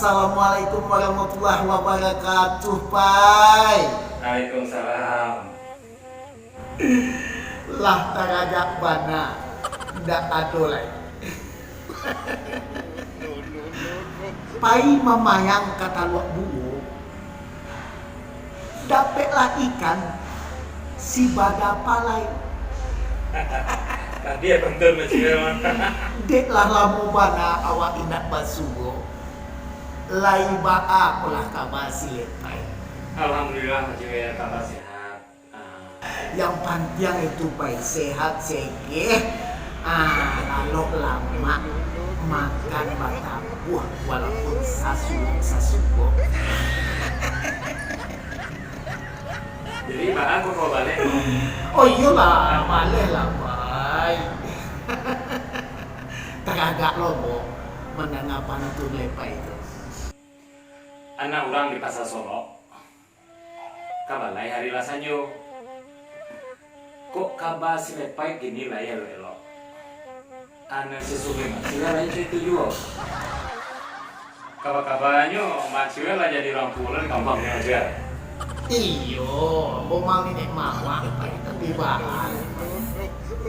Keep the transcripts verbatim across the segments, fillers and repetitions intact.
Assalamualaikum warahmatullahi wabarakatuh, Pai. Waalaikumsalam. Lah taragak bana, ndak ado lai. Pai mamayang ka Taluak Buo, dapeklah ikan sibada palai. Tadi ya pantun masih memang. Dek lah lamo bana awak indak basuo, lai baa pulo kaba si Lepai? Alhamdulillah, Mak Ciwel, kaba sehat. Ah. Yang pantiang itu, Pai, sehat, segeh. Ah, lalok lamak, makan batabuah, walaupun sasuok-sasuok. Jadi, baa kok kau baleh? Oh, iyolah, baleh lah, Pai. Taragak lo, Bo, mandanga pantun Lepai tu. Anak urang di Pasa Solok. Kaba lai hari lah sanjo. Kok kaba si Lepai kini lai elok-elok? Anak si Sugih Mak Ciwel lai cak itu juo. Kaba-kabanyo Mak Ciwel lah jadi urang tuo lah di kampuang ni, Mak Ciwel. Iyo, ambo mang niniak mamak Pai tapi baa.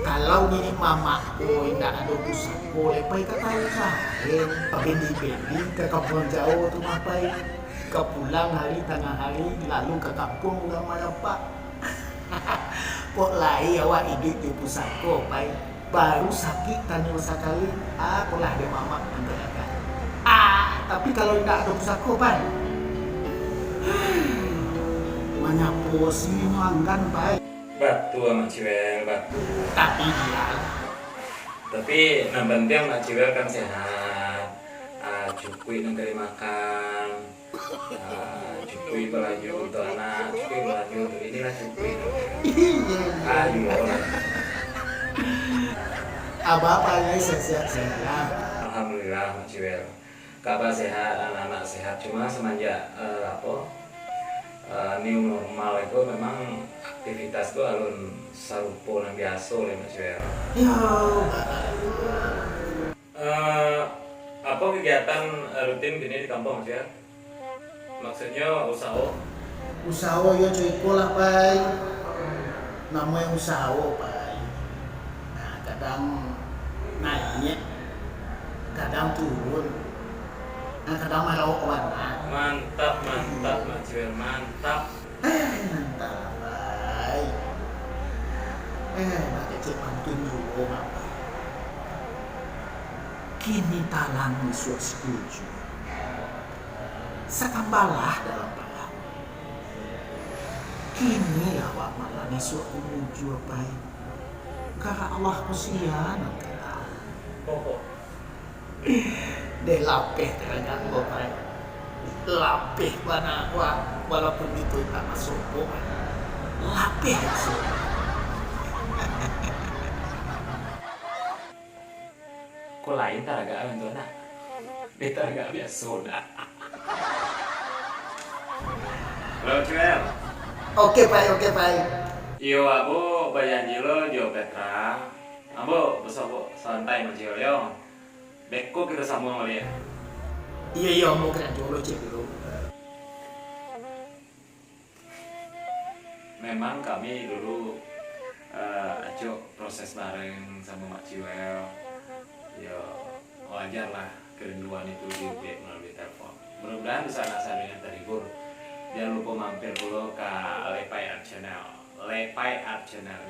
Kalau niniak mamak ko indak ado pusako, Lepai ka tahu sae. Babendi-bendi ka kampuang jauah tu mah, Pai. Ka pulang hari tangah hari, lalu ka kampuang urang marapak. Kok lai awak iduik jo pusako, Pai? Baru sakik tanyo sakali, ah, apolah dek mamak nan tagak. Ah, tapi kalau indak ado pusako, Pai, manyapo si manggan, Pai. Batua, Mak Ciwel, batua. Tapi, Bial. Tapi, nan pantiang Mak Ciwel kan sehat. Ah, cukuik nan ka dimakan. Ah, cukuik balaju untuak anak, cukuik balaju untuak inilah cukuik. Iyo, iyo. Ah, iyo lah. Abah Pai sehat-sehat sajo lah. Alhamdulillah, Mak Ciwel. Kaba sehat, anak-anak sehat. Cuma semenjak, eh, apo, eh, new normal itu memang aktivitas tu alun sarupo nan biaso lai, Mak Ciwel. Yo, Eh, apo kegiatan, eh, rutin kini di kampuang, Cia? Maksudnyo, usaho? Usaho yo co iko lah, Pai. Namonyo usaho, Pai. Nah, kadang naiak, kadang turun. Nah, kadang marawok bana. Mantap, mantap, Mak Ciwel, mantap. Eh, antahlah, Pai. Eh, bakecek pantun juo, Mak. Kini talang isuak sapuluah juo. Sakambalah dalam parahu. Kini awak malang isuak sapuluah juo, Pai. Karak Allah ko sia nan ka tahu. Deh lapeh taragak ko, Pai. Lapeh bana ko, walaupun itu indak masuk ko, Pai. Lapeh masuk. Ko lain taragak tu, nak. Deh taragak biaso, nak. Halo, Ciwel. Oke, Pai, oke, Pai. Iyo, ambo bajanji lo jo Petra. Ambo basobok santai, Mak Ciwel, yo. Beko kito sambung baliak. Iyo, iyo, ambo karajo lo, cek dulu. Memang kami dulu, eh, acok proses bareng samo Mak Ciwel. Yo, wajar lah kerinduan itu diubek melalui telepon. Mudah-mudahan di sanak sadonyo terhibur. Jangan lupa mampir pulo ka Lepai Art Channel. Lepai Art Channel.